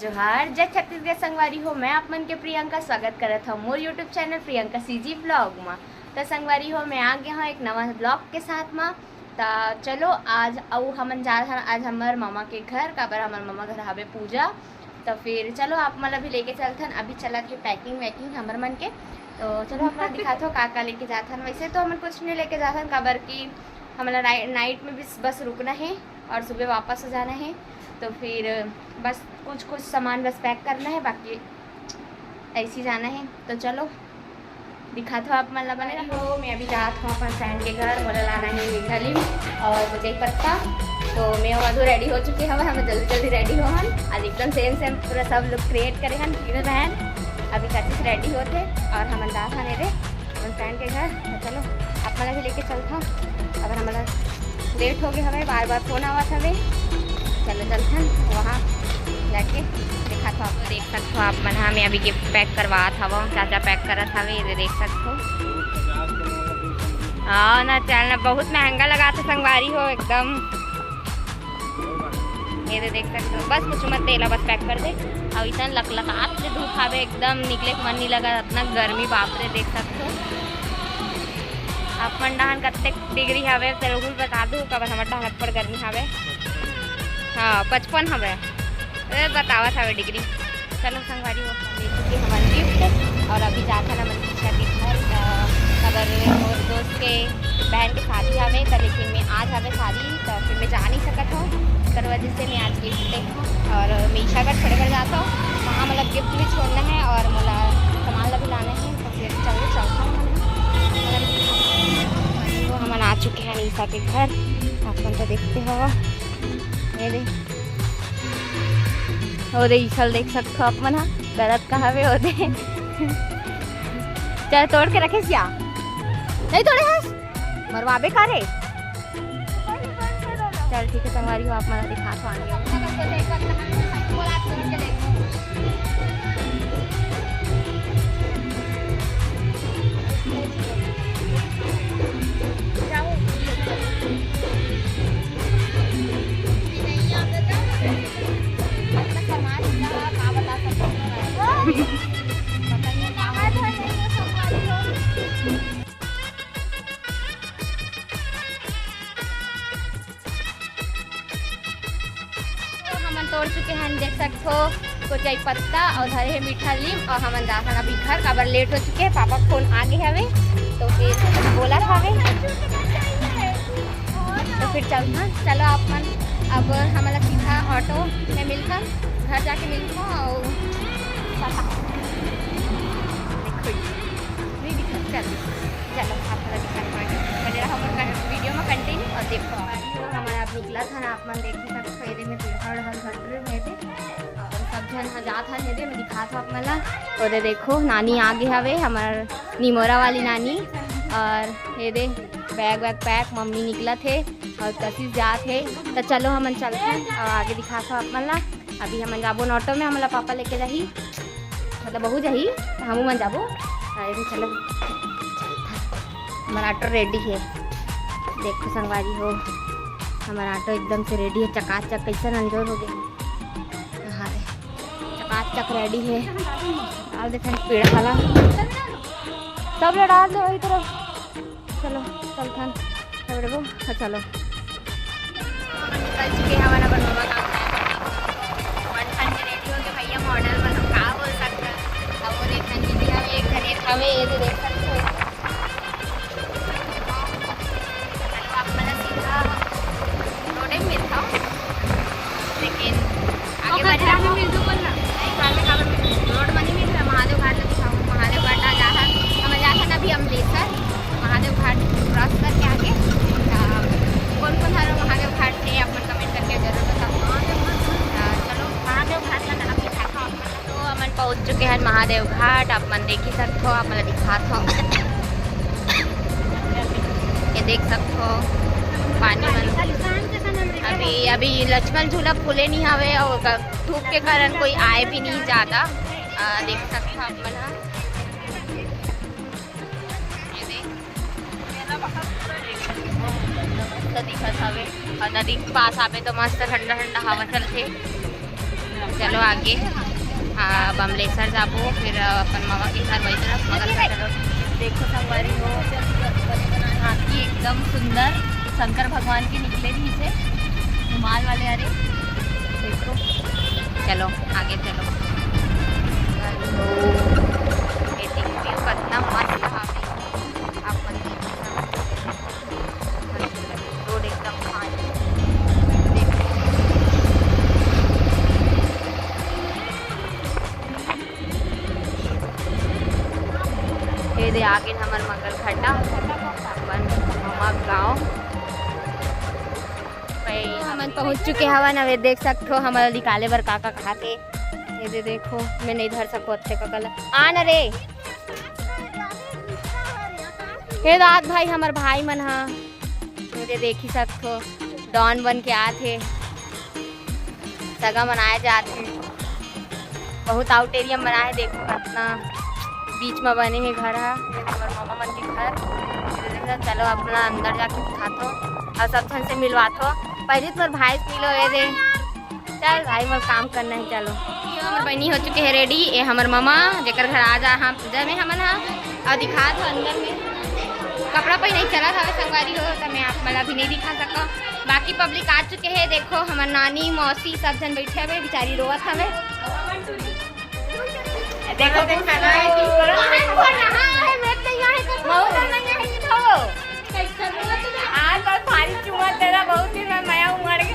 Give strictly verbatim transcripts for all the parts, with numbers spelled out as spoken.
जोहार, जय छत्तीसगढ़ संगवारी हो। मैं आप मन के प्रियंका स्वागत करत हव मोर YouTube channel Priyanka CG vlog मा। त संगवारी हो, मैं आ गया हूँ एक नवा व्लॉग के साथ मा। त चलो, आज अउ हमन जात हन आज हमर मामा के घर, काबर हमर मामा घर हवे पूजा। त फिर चलो, आप मन ला भी लेके चलथन। अभी चलत हे पैकिंग वैकिंग हमर मन के। तो चलो, आप मन दिखात हो का का लेके जात हन। वैसे तो हमन कुछ नहीं लेके जात हन, काबर कि हमला नाइ-, नाइट में भी बस रुकना है और सुबह वापस हो जाना है। तो फिर बस कुछ कुछ सामान बस पैक करना है, बाकी ऐसे ही जाना है। तो चलो, दिखात हो आप मन ला, बने रहो। मैं अभी जात हूँ अपन फ्रेंड के घर, मोला लाना है मीठा लीम और कोचई पत्ता। तो मैं अउ मधु रेडी हो चुके हवन, हम जल्दी जल्दी रेडी हो हन। आज एकदम सेम सेम पूरा सब लुक क्रिएट करे हन तीनों बहन। अभी कच्चिस रेडी होथे और हमन जात हन एदे अपन फ्रेंड के घर। तो चलो, आप मन ला भी लेके चलत हूँ। अगर हमला लेट हो गए हवे, बार बार फोन आवत हवे। चलो चलथन वहाँ जाके दिखात हूँ आपको। देख सकत हो आप मन, हाँ, मैं अभी गिफ्ट पैक करवात हवं। चाचा पैक करत हवे, ये देख सकत हो। हाँ ना, चल ना, बहुत महंगा लगात हे संगवारी हो एकदम। ये दे देख सकत हो, बस कुछ मत, तेला बस पैक कर दे। अउ इतन लकलकात ले धूप हावे, एकदम निकले के मन नहीं लगा, इतना गर्मी, बाप रे। देख सकत हो आप मन डहान कतेक डिग्री हावे, चलो कुल बता दू, काबर हमर डहान अब्बड़ गर्मी हावे। हाँ, पचपन हावे, ए, बतावत हावे डिग्री। चलो संगवारी हो, ले चुके हमन गिफ्ट और अभी जात हन हमन पीछा के घर, अ, काबर मोर दोस्त के बहन के शादी हावे, त लेकिन मैं आज हावे शादी, त फिर मैं जा नहीं सकत हूँ, तर वजह से मैं आज गिफ्ट दे हूँ। और मैं ईशा घर छोड़े बर जात हूँ, वहाँ मतलब गिफ्ट भी छोड़ना है और मोला सामान ला भी लाना है, तो फिर चलो चलता हूँ। वो हमन आ चुके हैं ईशा के घर, आप मन तो देखते हो, ये दे। ओ दे, इसल देख सकथो आप मन ह, गलत कहावे ओ दे। चल, तोड़ के रखे सिया, नहीं तोड़े हस, मरवाबे का रे। चल ठीक है संगवारी हो, आप मन दिखा तो आगे। तो हमन तोड़ चुके हैं, देख सकथो, कोचई पत्ता और धरे है मीठा लीम और हमन जाथन अभी घर, काबर लेट हो चुके हैं, पापा फोन आ गए हवे, तो फिर बोला था हवे। तो फिर चलथन, चलो आप मन, अब हमला सीधा ऑटो में मिलथन, घर जाके मिलथन और टाटा। देखो, नहीं दिखा, चल, चलो आप मन दिखा पाएंगे, बने रहो हमर वीडियो में कंटिन्यू और देखो। हमारा आप निकला था ना, आप मन देख ही सकते हो, ये में पेड़ हल हल घट रहे हैं थे। और सब झन ह जात हन, ये दे मैं दिखात हूँ आप मन ला। और ये देखो, नानी आ गए हवे, हमार निमोरा वाली नानी। और ये दे, बैग वैग पैक, मम्मी निकलत हे और कशिश जात हे। तो चलो, हमन चलथन और आगे दिखात हूँ आप मन ला। अभी हमन जाबो न ऑटो में, हमन ला पापा लेके जाही, मतलब बहू जाही, तो हमू मन जाबो। और ये दे, चलो, हमारा ऑटो रेडी है। देखो संगवारी हो, हमारा ऑटो एकदम से रेडी है, चकाचक, कैसे अंजोर हो गए। हाँ रे, चकाचक रेडी है। डाल देथन पेड़ खाला, सब ला डाल दे वही तरफ। चलो चलथन, सब रेबो। हाँ, चलो। निकल चुके हवन अपन मामा का घर। बन ठन के रेडी हो गए भैया, मॉडल मन हम का बोल सकते हैं। अब वो देखन दीदी हवे, एक झन एक हवे, ये तो देख सकते हो। आप मन सीधा रोडे में मिलता हूँ, लेकिन आगे बढ़ रहा हूँ। मिल दो बोलना। नहीं, घर में काबर मिल, रोड में नहीं मिल रहा। महादेव घाट तो दिखाऊँ, महादेव घाट आ जा रहा, हम जा रहा अभी अमलेसर, महादेव घाट क्रॉस करके आगे। तो कौन कौन हर महादेव घाट थे, आप मन कमेंट करके जरूर बताओ। तो चलो, महादेव घाट का नाम दिखाता हूँ। तो हमन पहुंच चुके हैं महादेव घाट। आप मन देख ही सकथो, आप मन दिखात हो, ये देख सकथो पानी मन। अभी, अभी लक्ष्मण झूला खुले नहीं हवे और ग-, धूप के कारण कोई आए भी नहीं ज्यादा। आ, देख सकथो आप मन ह। ये देख, मस्त दिखत हवे और नदी के पास आवे तो मस्त ठंडा ठंडा हवा चलथे। चलो आगे, हाँ, बमलेसर जाबो, फिर अपन मामा के घर वही तरफ। मगर देखो संगवारी हो, हाथी एकदम सुंदर शंकर भगवान के निकले भी से रुमाल वाले। अरे देखो, चलो आगे चलो। ये देखो view कितना मस्त है, आप मन देख सकते हो। रोड एकदम खाली। देखो। ये दे आगे हमर मंगल घाटा, अपन मामा गाँव। भाई, हमन पहुँच चुके हवन। अब ये देख सकथो, हमन निकाले बर का का खाथे। ये दे देखो, मैं नहीं धर सको अच्छे का कलर। आ न रे। हे दाद भाई, हमर भाई मन हा, मुझे देख ही सकथो, डॉन बन के आत हे, सगा मनाए जात हे। बहुत आउट एरिया में बना हे, देखो कितना बीच में बने हे घर हा, ये हमर मामा मन के घर। चलो अपना अंदर जाके दिखाथो और सब झन से मिलवाथो। पहले तो मोर भाई से मिलो, ये दे। चल भाई, मोर काम करना है, चलो। ये हमर बहिनी हो चुके है रेडी। ये हमर मामा, जेकर घर आज आ, हाँ, पूजा में हमन हा, और दिखात हो अंदर में कपड़ा पहिने चलत हवे संगवारी हो, तो मैं आप मन ला भी नहीं दिखा सको। बाकी पब्लिक आ चुके है, देखो हमर नानी, मौसी सब झन बैठे हवे, बेचारी रोवत हवे। देखो, देखो, देखो। आज बस भारी चुमा तेरा, बहुत दिन में मया उमड़ के।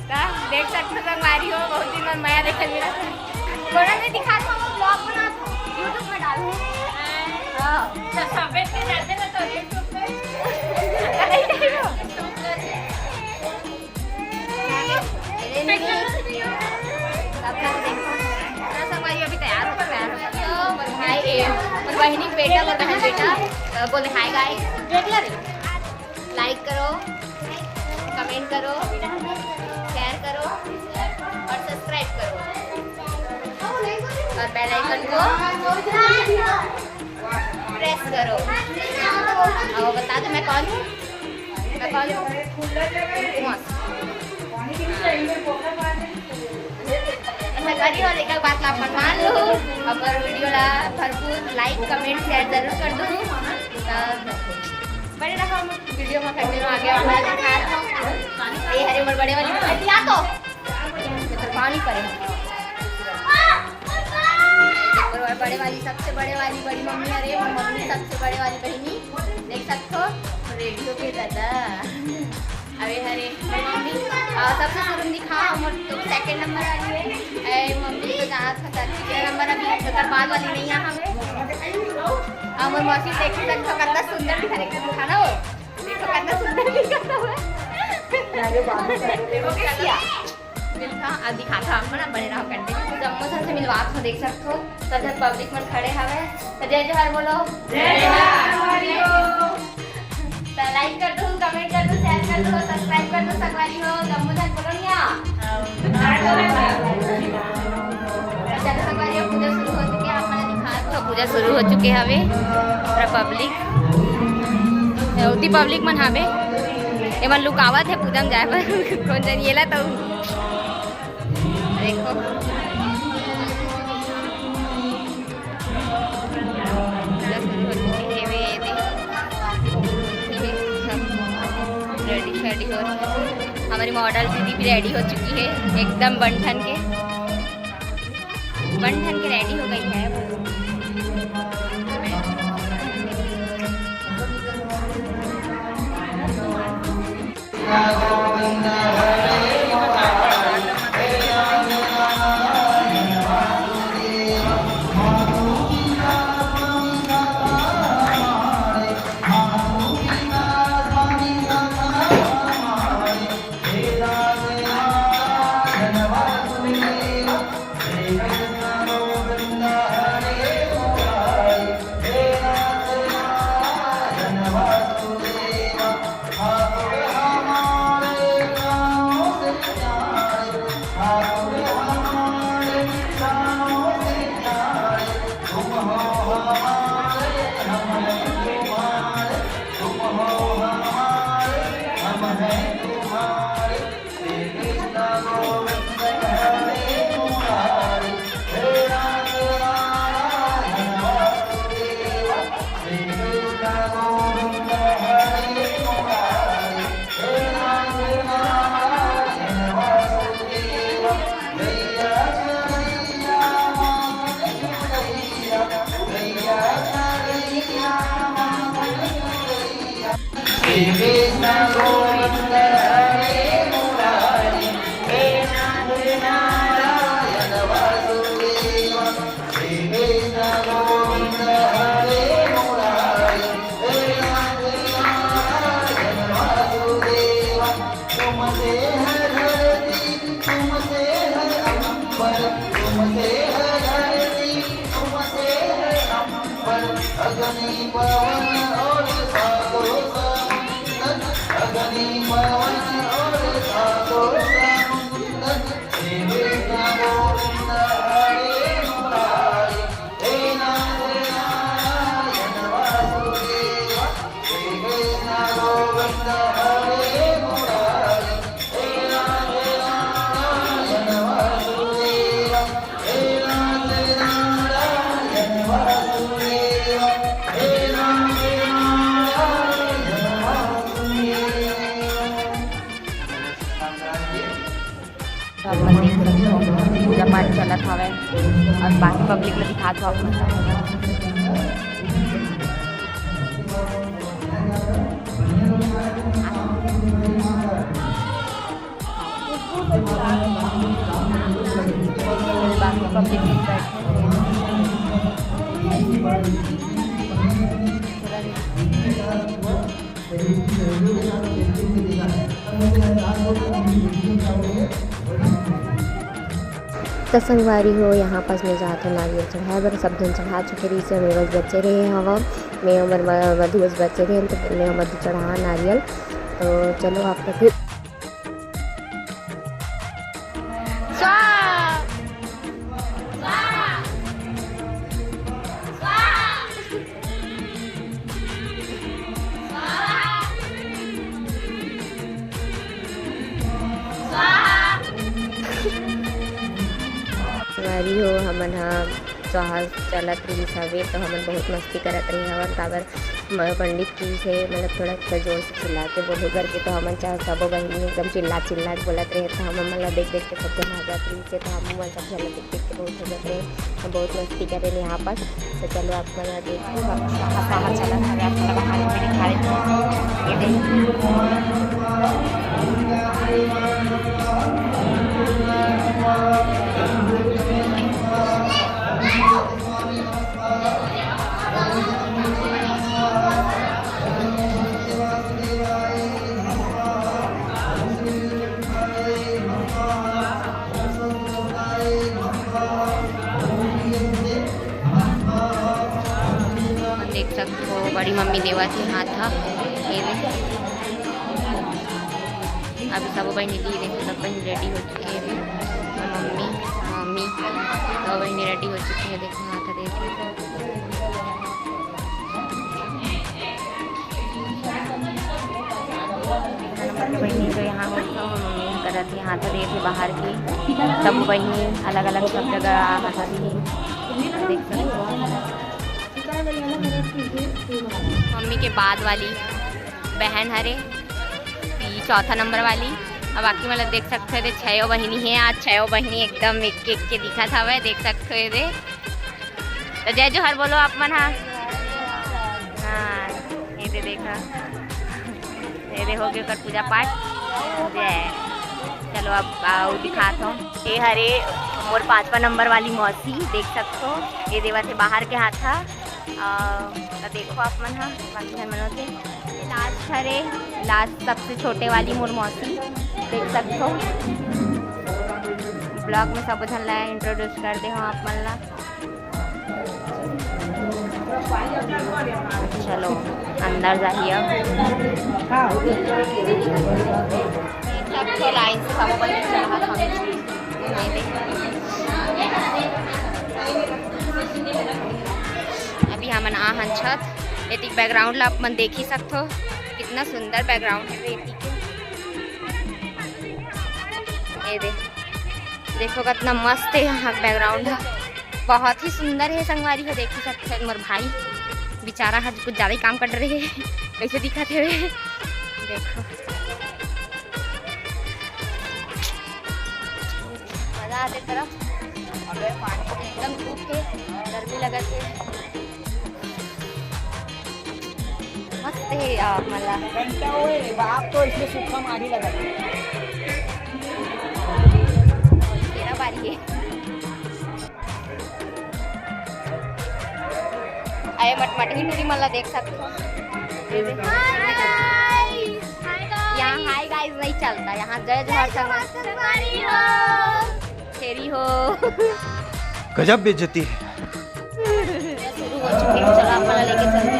का देख सकते हो संगवारी हो, बहुत दिन बाद मया देखे मिला। बोला नहीं दिखा था, वो vlog बना था, YouTube में डालूँ। हाँ। तो सफेद के जाते ना तो YouTube पे। नहीं, नहीं, नहीं। अपना देखो। तो संगवारी अभी तैयार हो, तैयार हो। तो मोर भाई, ए, मोर बहिनी के बेटा, मोर बहन बेटा, अ, बोले, "Hi guys।" देख ले रे। Like करो, comment करो, share करो और subscribe करो और bell icon को press करो। और बता दो मैं कौन हूँ, मैं कौन हूँ? मस्त। संगवारी हो, एक बात ला अपन मान लो, अगर video ला भरपूर like, comment, share जरूर कर दो। तो बने रहो हम video में, continue आगे अपना दिखा दो। ये हरे मोर बड़े वाली बहनी आ तो, ये तो पानी पड़े। मोर बड़े वाली, सबसे बड़े वाली बड़ी मम्मी, अरे मोर मम्मी सबसे बड़े वाली बहनी, देख सकते हो, रेडी हो के दादा। अरे हरे मम्मी, आ, सबसे शुरू में दिखा, मोर तो second number वाली है। ए, मम्मी तो जहाँ था, तीसरा number अभी, ओकर बाद वाली नहीं यहाँ हवे। आ, मोर मौसी देखे तक तो कितना सुंदर दिखा रही है, दिखा ना वो। देखो कितना सुंदर दिखा था वो। देखो क्या किया? मिलता, आ, दिखाता हमन, बने रहो continue। जम्मो झन से मिलवात हो, देख सकते हो, सब झन पब्लिक मन खड़े हवे। तो जय जोहार बोलो। जय जोहार। तो like कर दो, comment कर दो, share कर दो, subscribe कर दो, संगवारी हो, जम्मो झन बोलो निया। चलो संगवारी हो, पूजा शुरू हो चुके, आप मन दिखा दो। तो पूजा शुरू हो चुके हवे, पूरा पब्लिक, उती पब्लिक मन हवे, एमन लुकावत है पूजा में जाए बर। कौन जन येला तो देखो। पूजा शुरू हो चुकी है, ये देखो, ये सब रेडी शेडी हो रही है। हमारी मॉडल दीदी भी रेडी हो चुकी है एकदम बन ठन के, बन ठन के रेडी हो गई है। आप मन देख सकते हो, पूजा पाठ चलत हवय और बाकी पब्लिक ल दिखात हो आप मन। बाकी पब्लिक बैठे हुए हैं। तो संगवारी हो, यहाँ पास मैं जात हूँ नारियल चढ़ाए बर। सब झन चढ़ा चुके रहिस, मैं बस बचे रहे हवा। मैं अउ मोर म-, मधु बस बचे रहे, तो मैं अउ मधु चढ़ा नारियल। तो चलो, आप तो फिर स्वाहा। स्वाहा। स्वाहा। संगवारी हो, हमन ह स्वाहा चलत रहिस हवे, तो हमन बहुत मस्ती करत रहे हवन। काबर म-, पंडित जी से, मतलब, थोड़ा सा जोर से चिल्ला के बोलो करके, तो हमन चाहे सबो बहिनी एकदम चिल्ला चिल्ला के बोलत रहे, तो हमन मन ला देख देख के सब जन आ जात रहिस हे, तो हमन सब झन ला देख देख के बहुत हो जात रहे, तो बहुत मस्ती करे रहे यहाँ पर। तो चलो, आप मन ला देखो, सब स्वाहा स्वाहा चलत हवे, आप मन ला बाहर में दिखाए। ये देखो। देख सकथो, बड़ी मम्मी देवत हे हाथ ह, ये दे। अभी सब बहिनी दी, देखो, सब बहिनी रेडी हो चुके हैं। मम्मी, मम्मी, सब बहिनी रेडी हो चुके हैं। देखो, हाथ दे के। बहिनी तो यहाँ हो, मम्मी करत हे, हाथ दे के बाहर के। सब बहिनी अलग-अलग सब जगह हाथ दे। देख सकते हो। मम्मी के बाद वाली बहन हरे, ये चौथा नंबर वाली। अब बाकी मतलब देख सकते हो, छयो बहिनी है। आज छयो बहिनी एकदम एक एक के दिखत हवय, देख सकते हो। ये दे, तो जय जोहार बोलो आप मन। हाँ, हाँ, ये दे देखा, ये दे हो गया ओकर पूजा पाठ। जय। चलो, अब आओ दिखात हो। ये हरे मोर पांचवा नंबर वाली मौसी, देख सकते हो, ये देवत हे बाहर के हाथ हा। आ, तो देखो आप मन हा, बाकी मन मनोते। लास्ट हरे, लास्ट सबसे छोटे वाली मोर मौसी, देख सकते हो। ब्लॉग में सब झन ला इंट्रोड्यूस कर दे हो आप मन ला। चलो, अंदर जाही अब। सबको लाइन से सब अपन चढ़ा था। अभी हमन आ हन छत। एती बैकग्राउंड ला आप मन देख ही सकथो, कितना सुंदर बैकग्राउंड है एती के। ये दे, देखो कितना मस्त है यहाँ बैकग्राउंड है, बहुत ही सुंदर है संगवारी हो। देख ही सकते हैं मोर भाई बेचारा हर कुछ ज्यादा ही काम कर रहे हैं, कैसे दिखाते हुए। देखो, मजा आते तरफ एकदम धूप है, गर्मी लगत है। मस्त हे यार, मला घंटा होए, बाप तो इसमें सूखा मार ही लगा। तेरा बारी है। अरे मटमट ही टूरी मला देख सकते हो। यहाँ हाय गाइस नहीं चलता, यहाँ जय जोहार संगवारी हो। फेरी हो। गजब बेइज्जती है। शुरू हो चुके हैं, चलो आप मला लेके चलते हैं।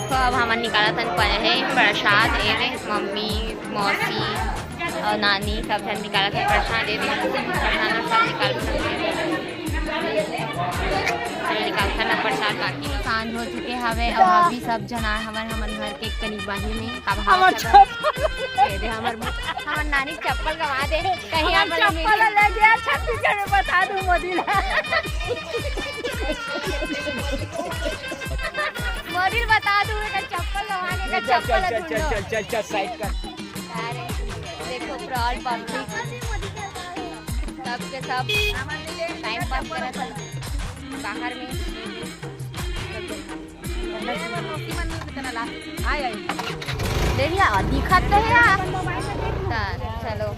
तो अब हमन निकालत हन पराठा, प्रसाद, ए दे, मम्मी, मौसी और नानी सब झन निकालत हन प्रसाद, ए दे, प्रसाद, प्रसाद निकालत हन। चलो निकालत हन प्रसाद बाकी। सांझ हो चुके हवे, अब अभी सब झन आए हवन हमन घर के करीब बाही में। का भाव हमर चप्पल। ए दे, हमर, हमर नानी चप्पल गवा दे, कहीं हमर आप लोग चप्पल मिले। ले गया छत्तीसगढ़ में, बता दूं मोदी ला। मोदी ला बता दूं, एकर चप्पल गवा दे, एकर चल, चल, चप्पल चल, चल, ढूंढो। चल, चल, चल, side कर। अरे, देखो, proud public, सबके सब time pass करत हे बाहर में। देख लिया, दिखत तो हे यार। हाँ, चलो।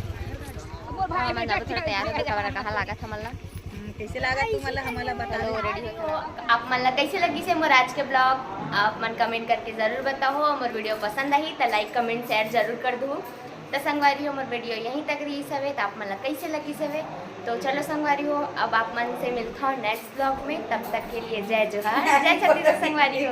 हाँ, मन जाबो थोड़ा तैयार होके, खबर कहाँ लागत हमन ला। हम्म, कैसे लागत तुमन ला, हमन ला बता चलो, दो। Ready हो। आप मन ला कैसे लगिस हे मोर आज के vlog, आप मन comment करके जरूर बताओ। मोर video पसंद आही त like, comment, share जरूर कर दू। त संगवारी हो, मोर video यहीं तक रहिस हवे, त आप मन ला कैसे लगिस हवे? तो चलो संगवारी हो, अब आप मन से मिलत हव next vlog में, तब तक के लिए जय जोहार, जय छत्तीसगढ़ संगवारी हो।